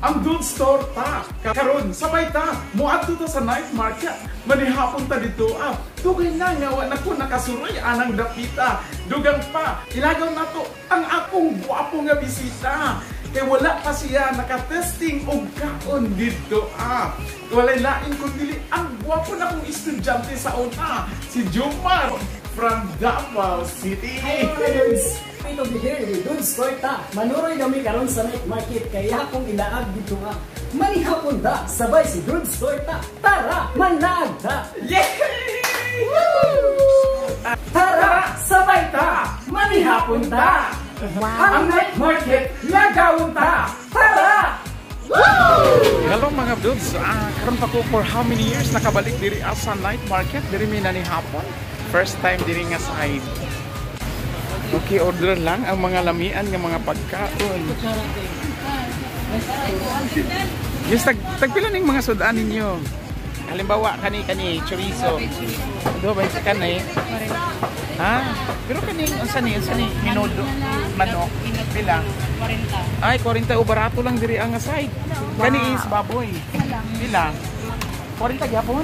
Ang Dudes Torta. Karon sabay ta moadto ta sa night market. Manihapon ta dito ah. Dugay na nga wa na ko nakasuroy anang dapita. Dugang pa, ilagaw nato ang akong gwapo nga bisita. Kay wala pa siya nakatesting og kaon dito ah. Walay lain kundi ang gwapo na kong estudyante sa una, si Jomar from Davao City. Hi mga dudes! Happy to be here with Dudes Torta. Manuroy nami karon sa night market kaya akong ilaag dito nga. Manihapon da, sabay si Dudes Torta. Tara, manaag ta! Yay! Tara, sabay ta! Manihapon ta! Wow. Ang night market, lagawon ta! Tara! Hello mga dudes, karon pa ko for how many years nakabalik diri sa night market, diri mi nanihapon. First time diri nga side. Okay, order lang ang mga lamian nga mga pagkaon. Yes, tagpila ning mga sudan ninyo. Halimbawa kani kani chorizo. Do ba kani? Ha? Pero kani unsa ni minudo manok pila? 40. Ay, 40 o barato lang diri ang side. Kani is baboy. Pila? 40 gyapon?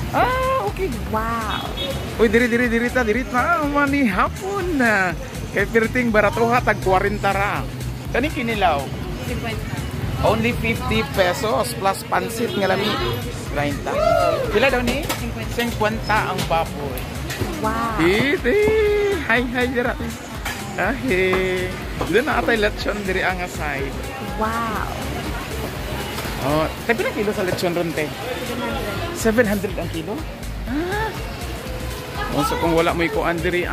Ah, okay. Wow. Uy, diri diri diri ta, diri ta mani hapon na. Kay perting baratoha tag 40 ra. Kani kinilaw 50. only 50 pesos plus pansit nga lami 30. Pila daw ni? 50 ang baboy. Wow. Iti. Hi hi dira. Ahe. Doon na atay lechon diri ang side. Wow. Oh, tay pila kilo sa lechon ron te? 700 ang kilo? Ah. Oh, so kung wala mo ikuan diri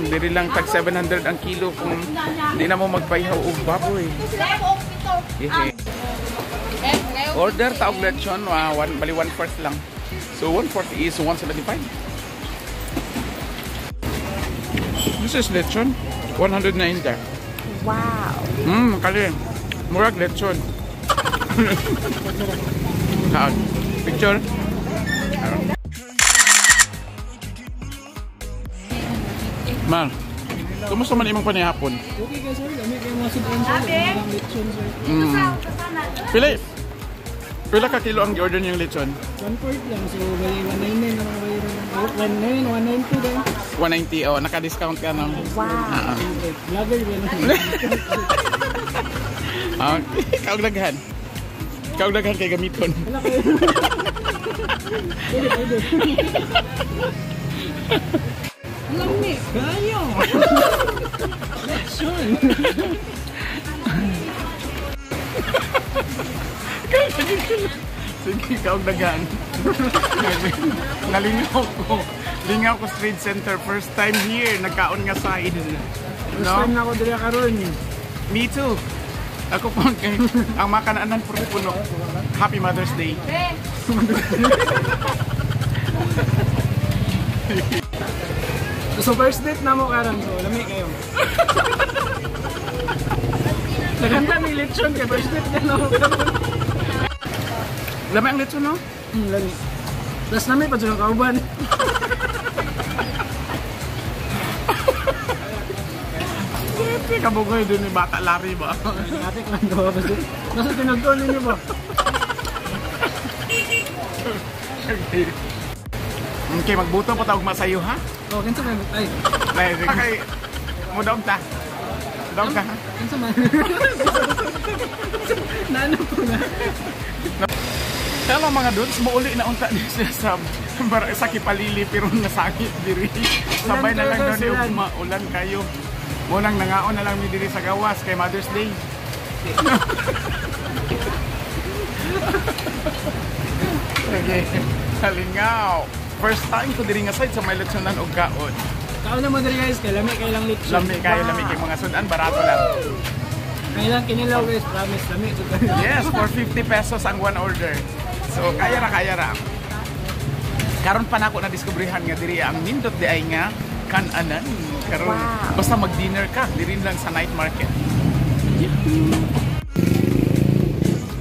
diri lang tag 700 ang kilo kung di na mo magpayhaw og baboy. Yeah. Order ta og lechon, one bali 1/4 lang. So 1/4 is 175. This is lechon, 190. Wow. Kali. Murag lechon. Kaan. Picture. Mar, kumusta man imong panihapon? Okay ka sir, lami kayo mga sudan sir. Ang lechon sir. Pila ka kilo ang gi-order niyong lechon? 1/4 lang, so bali 199 na mga bayaran lang. 199, 192 din. 190, oh, naka-discount ka no? Wow. Vlogger ba na? Okay, kaugdaghan. Kaugdaghan kay gamiton. Wala kayo. Pwede, pwede. Lami kayo! Lechon! Sige, kaugdaghan. Nalingaw ko. Lingaw ko Trade Center. First time here. Nagkaon nga side. First time na ako diri karon. Me too. Ako po, ang makanaanan puro puno. Happy Mother's Day. So first date na mo karon, so lami kayo. Naganda ni lechon kay first date na mo karon. Lami ang lechon, no? Lami. Plus nami pa jud ang kauban. Siyempre, kabugoy dun ni Bata Larry ba? Ate ko lang gawa ba? Nasa tinugtol ninyo ba? Okay, magbuto pa tawag masayo ha? Oh, kinsa man? Ay. Okay. Mudog ta. Dog ta ha? Kinsa man? Naano po na? Hello mga dudes, muuli na unta ni siya sa Kipalili pero nasangit diri. Sabay na lang daw ni ugma, ulan kayo. Munang nangaon na lang mi diri sa gawas kay Mother's Day. Okay, kalingaw. First time ko diri nga side sa may lechonan og kaon. Kaon na mo diri guys, kay lami kay lang lechon. Lami kayo, lami kay mga sudan, barato lang. Kay lang kinilaw guys, promise lami. Yes, for 50 pesos ang one order. So kaya ra, kaya ra. Karon pa nako na diskubrihan nga diri ang nindot di ay nga kananan. Karon Wow. basta mag-dinner ka diri lang sa night market.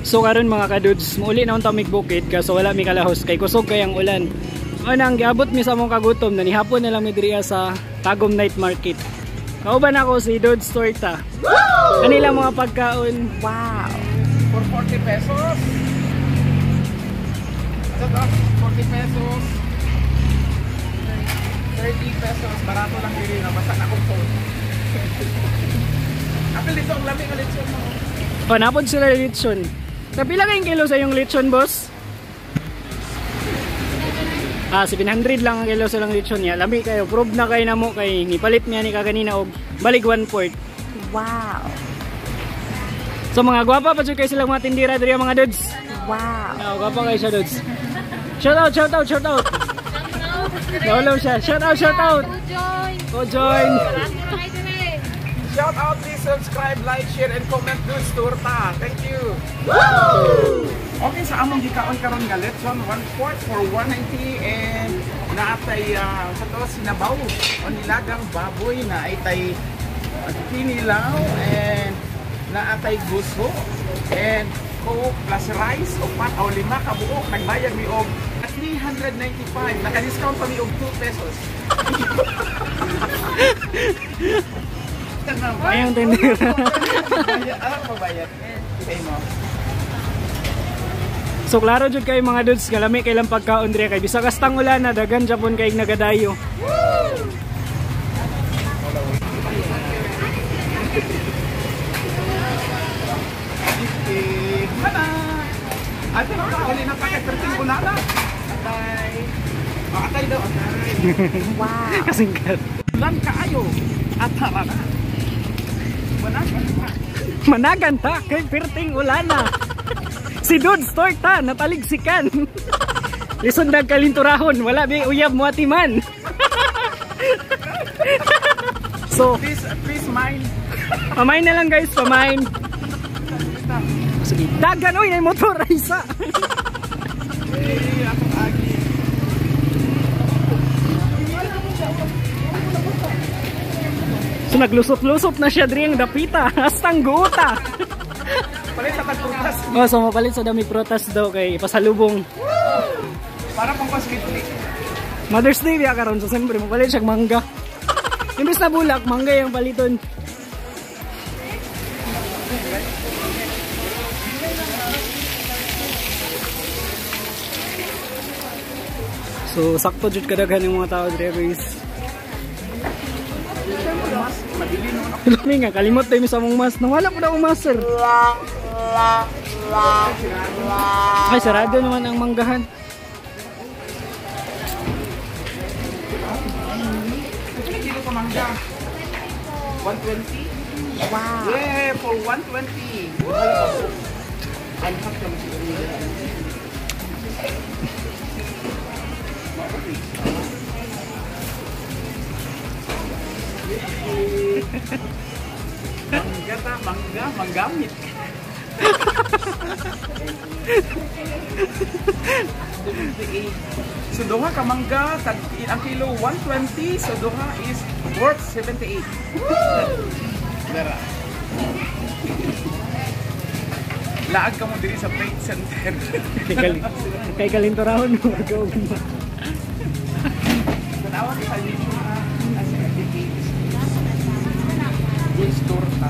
So karon mga kadudes, muuli na unta mig bukid kaso wala mi kalahos kay kusog kay ang ulan. Unang giabot mi sa among kagutom na nihapon na lang mi diri sa Tagum Night Market. Kauban ako si Dudes Torta. Kanila mga pagkaon. Wow. For 40 pesos. Ito to, 40 pesos. 30 pesos. Barato lang diri na basta na akong phone. Apil dito ang lami nga lechon mo. Oh, napod sila lechon. Kapila kayong kilo sa yung lechon, boss? Ah, 700 lang ang kilo sa lang lechon niya. Lami kayo. Prove na kayo na mo kay nipalit niya ni kaganina og balik 1/4. Wow. So mga gwapa pa jud kayo silang mga tindira diri mga dudes. Wow. Oh, gwapa kayo siya dudes. Shout out, shout out, shout out. Naulaw siya. Shout out, shout out. Join! Go join. Shout out, please subscribe, like, share, and comment Dudes Torta. Thank you. Okay, sa among gikaon karon nga lechon, 1/4 for 190 and naatay sa to sinabaw o nilagang baboy na ay tay kinilaw and naatay guso and coke plus rice upat o lima ka buok. Nagbayad mi og 395. Naka-discount pa mi og 2 pesos. Ayang tindira. Alam mo bayad? Say mo. So klaro jud kayo mga dudes, kalami kay lang pagkaon diri kay bisag hastang ulan na dagan Japon kay nagadayo. Mana. Ate na pa, uli na pa kay perting ulana. Atay. Oh, atay daw, atay. Wow. Kasingkat. Ulan kaayo. Atara na. Managan ta. Managan ta kay perting ulana. Si Dudes Torta nataligsikan. Lison dag kalinturahon, wala bi uyab mo atiman. So, Please, please mind. pamain na lang guys, pamain. Sige, dagan oy nay motor isa. Eh, akong agi. So naglusot-lusot na siya diri ang dapita, hastang guta. Palit sa tagprutas. Oh, so mapalit sa dami prutas daw kay pasalubong. Para pang paswiti. Mother's Day biya karon, so siyempre mapalit siya mangga. Imbes na bulak, mangga yung paliton. So sakto jud kadaghan yung mga tao diri guys. Lami nga kalimot tayo sa mong mas. Nawala po na akong mas, sir. Ay, sarado naman ang manggahan. Pila kilo ka mangga? 120? Wow. Yeah, for 120. Unpack lang siguro. Mangga ta, mangga, manggamit. So duha ka mangga, tag ang kilo 120, so duha is worth 78. Dara. Laag ka mo diri sa trade center. Kay kalinturahon mo mag Tanawa ka sa YouTube ha. As educated. This torta.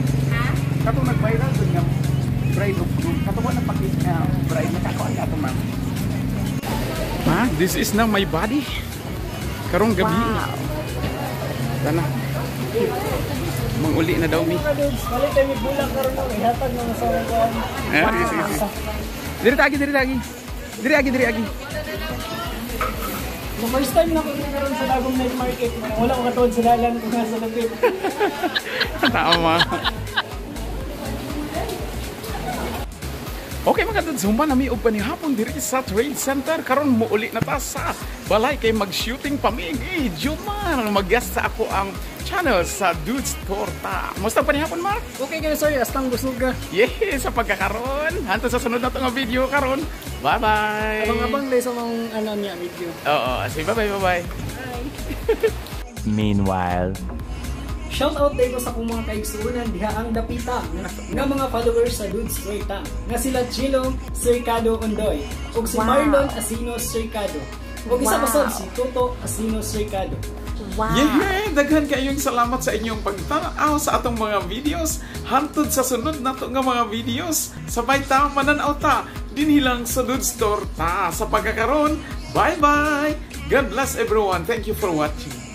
Katong nag-viral dun nga bride of groom. Katong wala pakit bride nakakuan ka ato ma'am. Ha? This is now my body. Karong gabi. Wow. Tana. Manguli na daw mi. Palit tayo may bulak karon no, ihatag mga sa kuan. Eh, sige, sige, sige. Diri tagi, diri tagi. Diri agi, diri agi. So first time na ko diri karon sa Dagom Night Market. Wala ko katuod sa dalan kung nasa lapit. Tama. Okay mga dudes, human nami og panihapon diri sa Trade Center karon muuli na ta sa balay kay mag-shooting pa mi. Eh, Jumar, mag-guest sa ako ang channel sa Dudes Torta. Musta panihapon, Mark? Okay kayo sir, astang busog ka. Yeah, sa pagkakaron. Hantod sa sunod na to nga video karon. Bye-bye. Abang-abang dahil sa mga ano niya video. Oo, sige, bye-bye, bye-bye. Meanwhile. Shout out dahil ko sa akong mga kaigsuunan diha ang dapita nga mga followers sa Dudes Torta nga sila Chilo Cercado Ondoy ug si Wow. Marlon Asino Cercado ug isa pa sad Wow. si Toto Asino Cercado. Wow. Yeah, daghan kayong salamat sa inyong pagtanaw sa atong mga videos. Hantod sa sunod nato nga mga videos. Sabay ta mananaw ta dinhi lang sa Dudes Torta. Sa pagkakaron, bye-bye. God bless everyone. Thank you for watching.